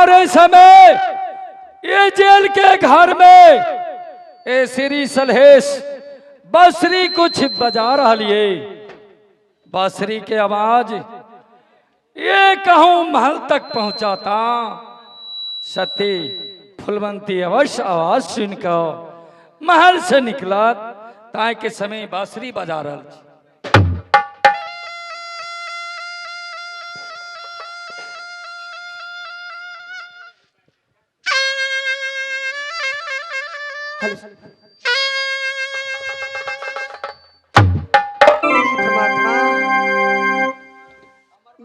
और इस समय ये जेल के घर में ए श्री सलहेश बांसुरी कुछ बजा रहा लिए। बांसुरी के आवाज ये कहूं महल तक पहुंचाता। सती फुलवंती अवश्य आवाज सुनकर महल से निकला ताय के समय बांसुरी बजा रहा।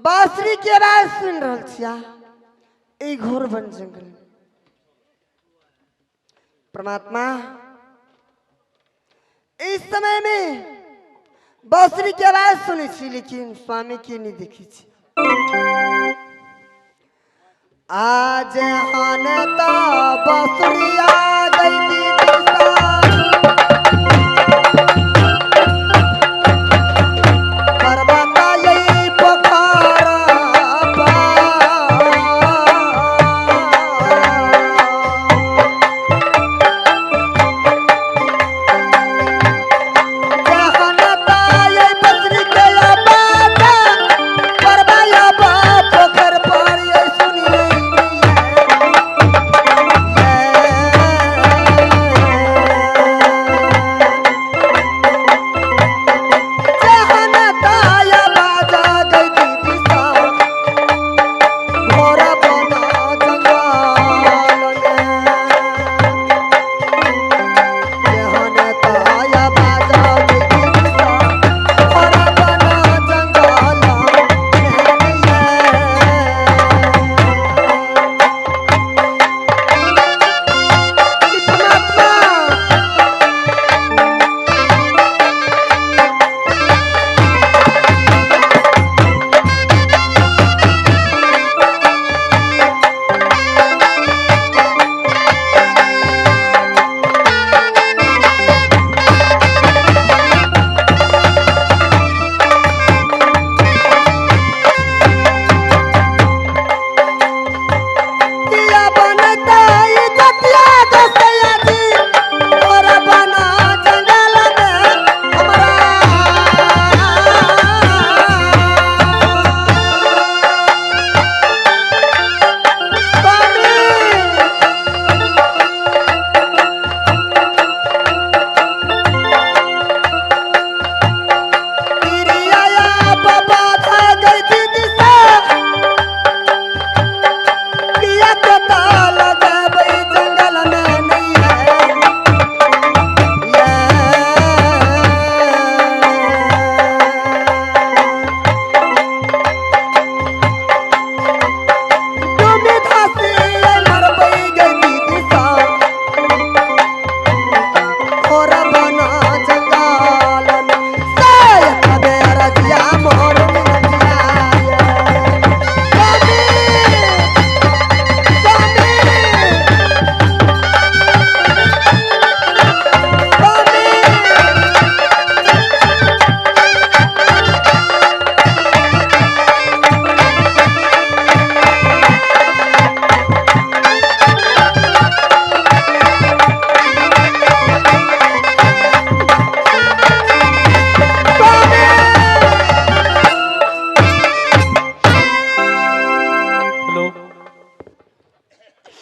बांसुरी के आवाज सुन रहल छिया ई घोर वन जंगल। परमात्मा इस समय में बांसुरी के आवाज सुनै छी लेकिन स्वामी के नहीं देखी छी। आज हन ता बांसुरी आ गई दिशा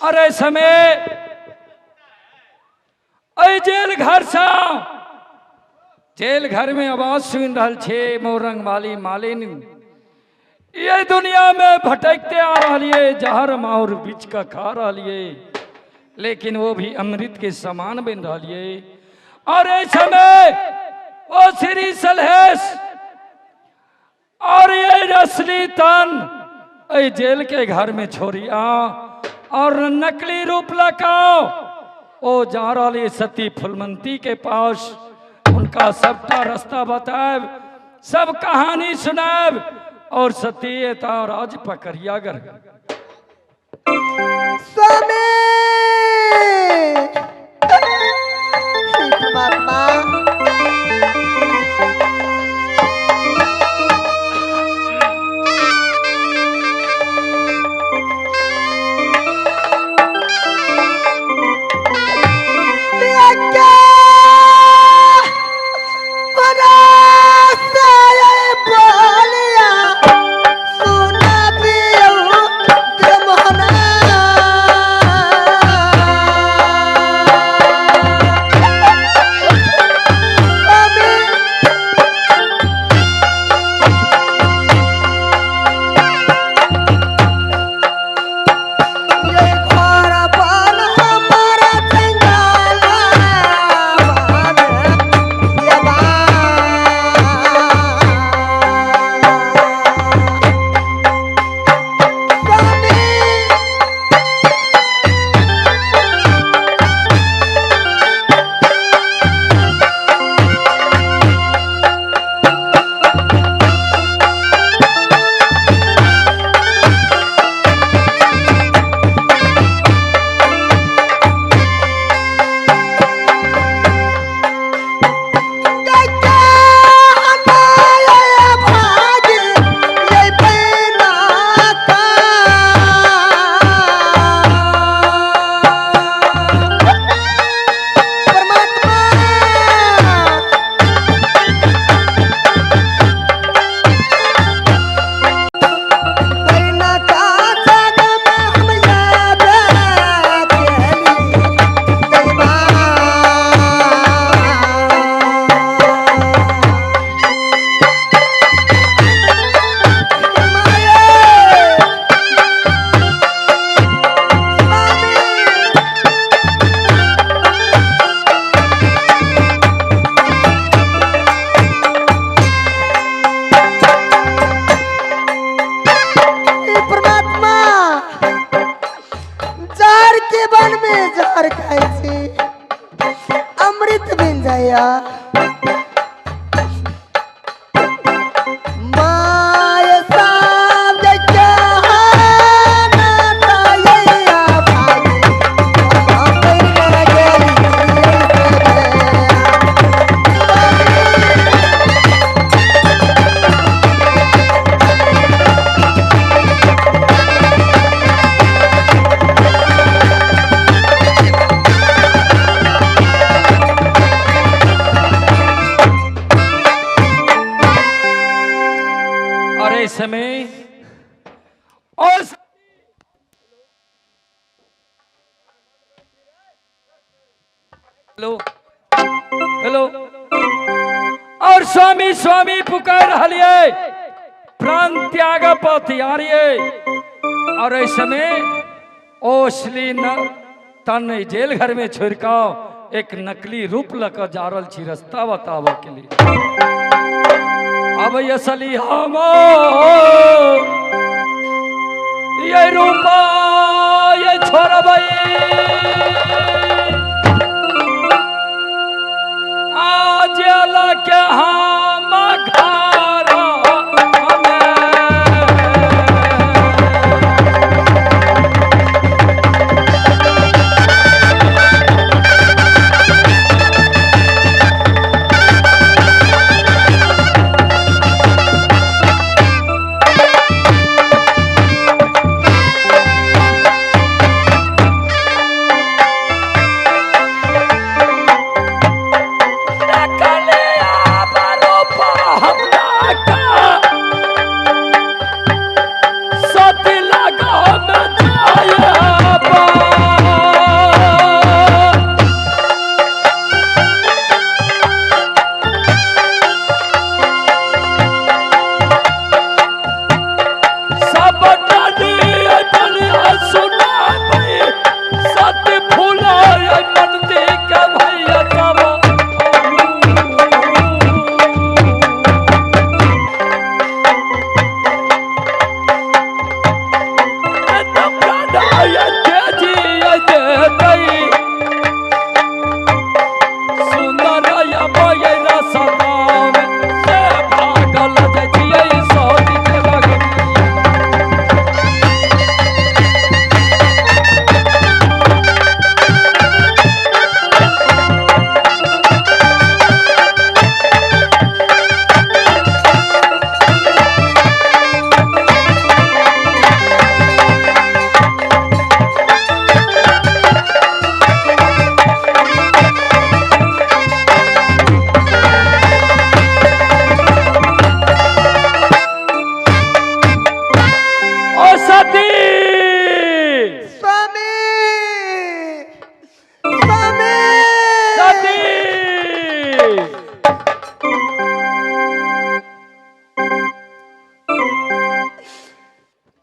अरे समय जेल घर सा जेल घर में आवाज सुन रहा छे मोरंग वाली मालिन ये दुनिया में भटकते आ रहा है, जहर माहौर बीच का खा रहा है, लेकिन वो भी अमृत के समान बन रहा है। और समय ओ श्री सलहेश और ये असली तन जेल के घर में छोड़िया और नकली रूप लगाओ ओ जा रहा सती फुलमंती के पास, उनका सबका रास्ता बताएब, सब कहानी सुनाएब और सती राज पकड़िया गर। स्वामी परमात्मा वन में जहर खाइ छी, अमृत बन जाइया। माय साहब जइया ना भागी, हम मर गेली। और इस समय और हेलो हेलो और स्वामी स्वामी पुकार रहिए, प्राण त्याग पतियारिए। और इस समय ओसली न तन जेल घर में छोड़ कऽ एक नकली रूप लऽ कऽ जा रहल छी रास्ता बताबऽ के लिए। अब असली हम ये रूपा ये छोड़बै आज के हम घर हमें।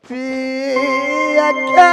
भैया।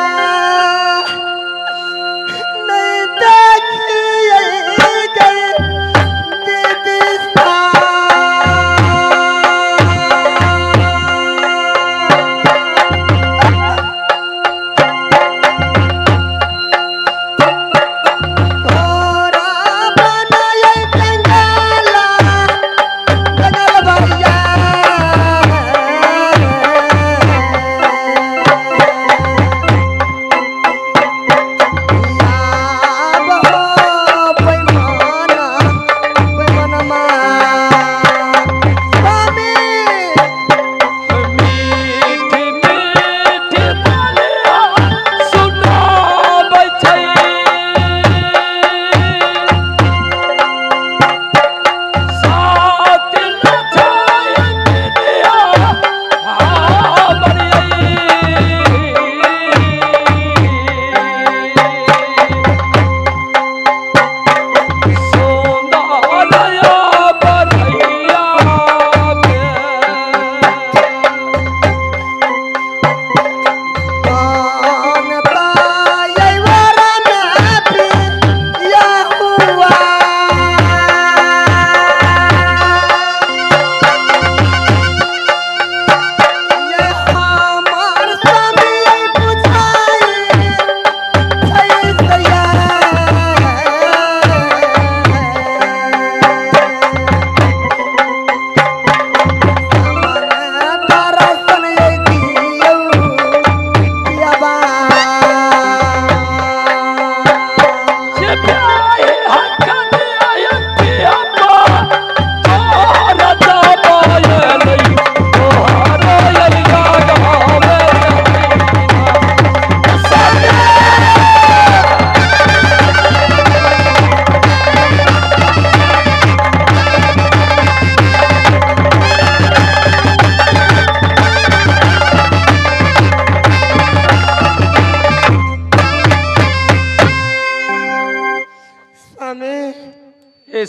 ए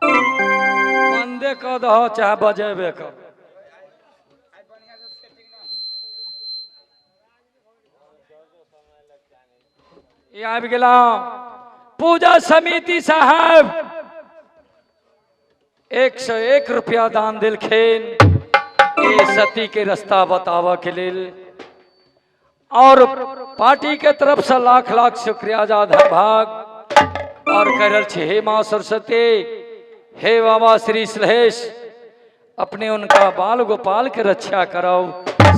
बंदे कऽ दह चाहे बजेबे कर। आबि गेला पूजा समिति साहब 101 रुपया दान दिलखिन ए सती के रास्ता बतावा के लेल और पार्टी के तरफ से लाख लाख शुक्रिया भाग और कह रहल छी हे माँ सरस्वती, हे बाबा श्री सलहेश, अपने उनका बाल गोपाल के रक्षा करो,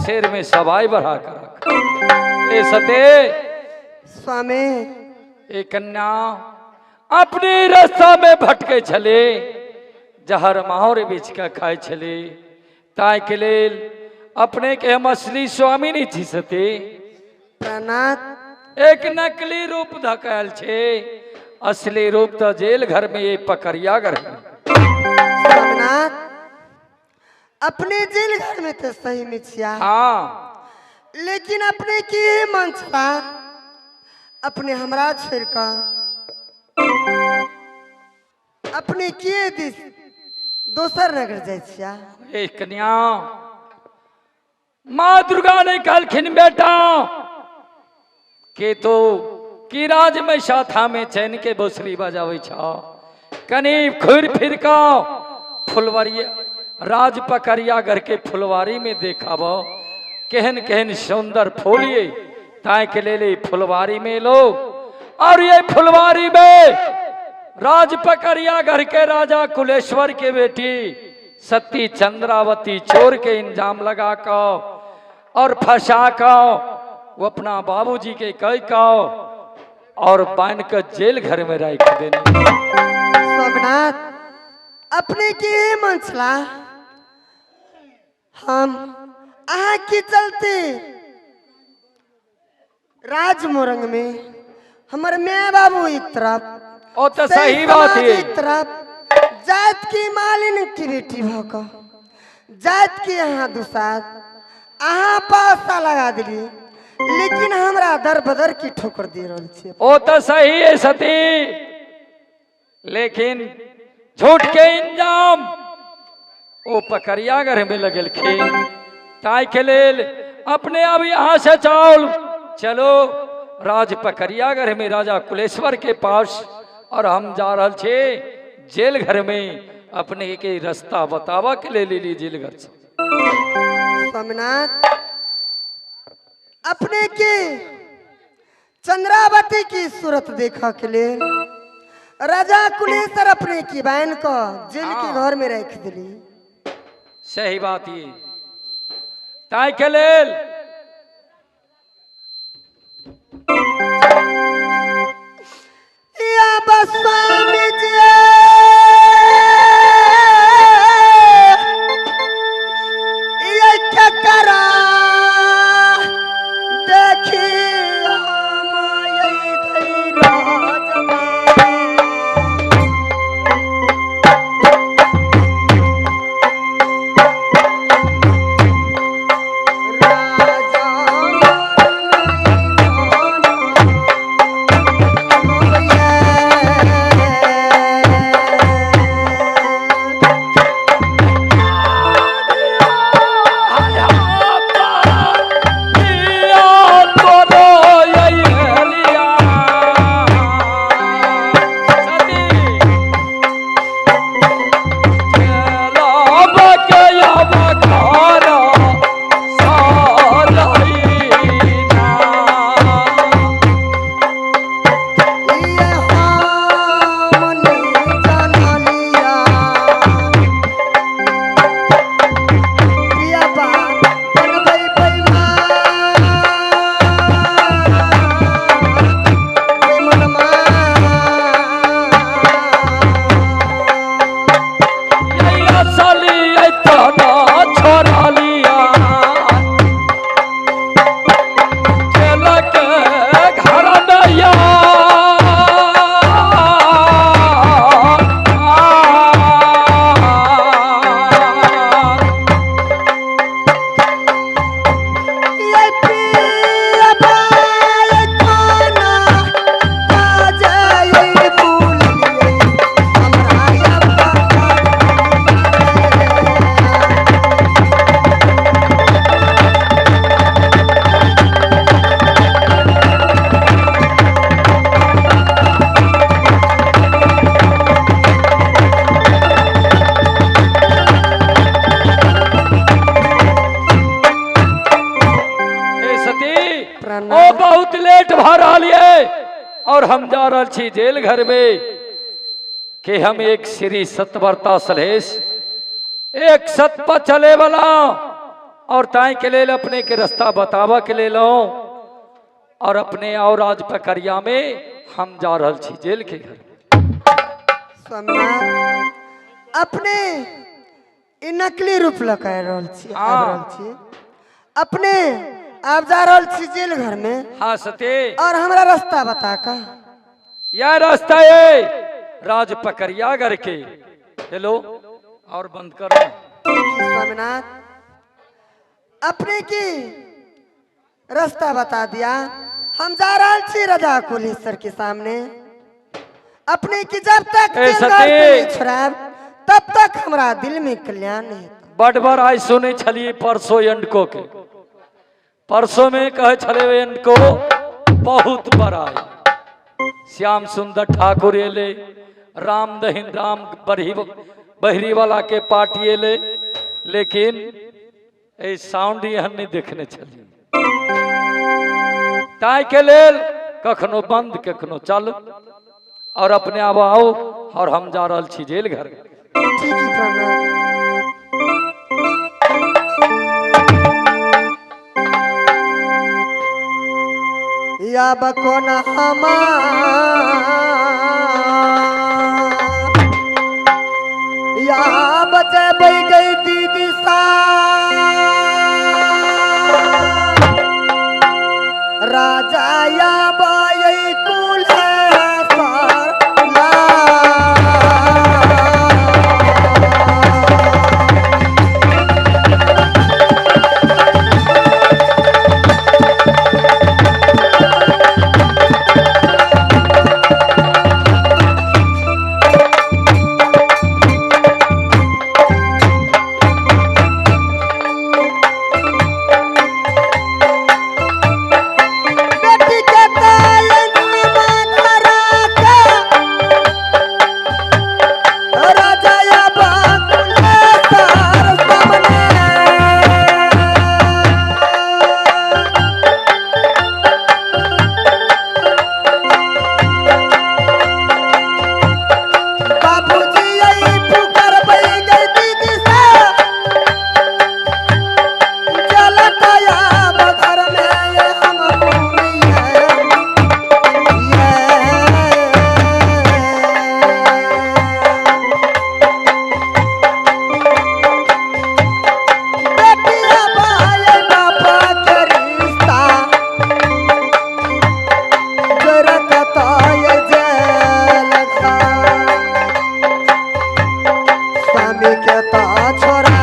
शेर में सवाई बढ़ा कर रख। ए सते स्वामी, ए कन्या अपने रास्ता में भटके छले, जहर माहौर बीच का खाए छले, ताई के लेल अपने के हम असली स्वामी नहीं थी सते। प्राणात एक नकली रूप धकायल छे, असली रूप तो जेल घर में ये पकड़िया घर में। स्वामीनाथ अपने जेल घर में तो सही में छिया। हाँ, लेकिन अपने की मन छला अपने हमरा छोड़ कर अपने के दिस दोसर नगर जाय छिया। ए कन्या, माँ दुर्गा ने कहलखिन बेटा के तो की राज में साथा में चैन के बोसरी बजावे छ, कनी घुर फिर का फुलवारी राज पकड़िया घर के फुलवारी में देखाब केहन केहन सुंदर फूल ये, ताय के ले फुलवारी में लो। और ये फुलवारी में राज पकड़िया घर के राजा कुलेश्वर के बेटी सती चंद्रावती चोर के इंजाम लगा का और फंसा का वो अपना बाबूजी के कह का और बांध कर जेल घर में रख देने। सोमनाथ अपने के मन छला हम अहाँ के चलते राज मोरंग में हमर my बाबू एक तरफ ओ तो सही बात है, एक तरफ जात की मालिन की बेटी भक जात के यहाँ दुसात अहाँ पासा लगा दिली, लेकिन हमरा दर बदर की ठोकर दे रहल छे। ओ तो सही है सती, लेकिन झूठ के इंजाम ओ पकड़िया घर में लगेलखिन, ताई के लेल अपने अब यहाँ से चाल चलो राज पकड़िया घर में राजा कुलेश्वर के पास और हम जा रहा छे जेल घर में अपने के रास्ता बतावा के ले ली जेल घर से। सोमनाथ अपने के चंद्रावती की सूरत देखा के लिए राजा कुलेश्वर अपने की बहन को जेल के घर में रख दिली। सही बात ये ताई के लेल या स्वामी जी ये क्या करा देखी हम ये राज में। राजा ये पिया रहल छी जेल घर में कि हम एक श्री सतवर्ता सलहेश एक सत पर चले वाला और ताई के लेल अपने के रास्ता बतावा के लेल और अपने और आज पकड़िया में हम जा रहल छी जेल के घर। स्वामीनाथ अपने ई नकली रूप लऽ रहल छी आबि रहल छी अपने आप जा रहल छी जेल घर में। हाँ सते और हमरा रास्ता बता का यह रास्ता है राज पकड़िया घर के। हेलो और बंद करो। स्वामीनाथ अपने की रास्ता बता दिया। हम जा रहल छी राजा कुलेश्वर के सामने। अपने की जब तक नहीं छोड़ाब तब तक हमरा दिल में कल्याण नहीं। बड बार आई सुने छलिए परसों एंडको के परसों में कहे छले एंडको बहुत बड़ाई श्याम सुंदर ठाकुर एले राम दहिन राम बहरी वाला के पार्टी एले लेकिन ए साउंड एहन नहीं देखने छलिए। ताई के लेल कखनो बंद कखनो चालू और अपने आब आओ और हम जा रहल छी जेल घर। ठीक है प्रणाम। या बकोना हमार या बचे गई दीदी सा राजा या बाई कुल स्वामी के ता छोरा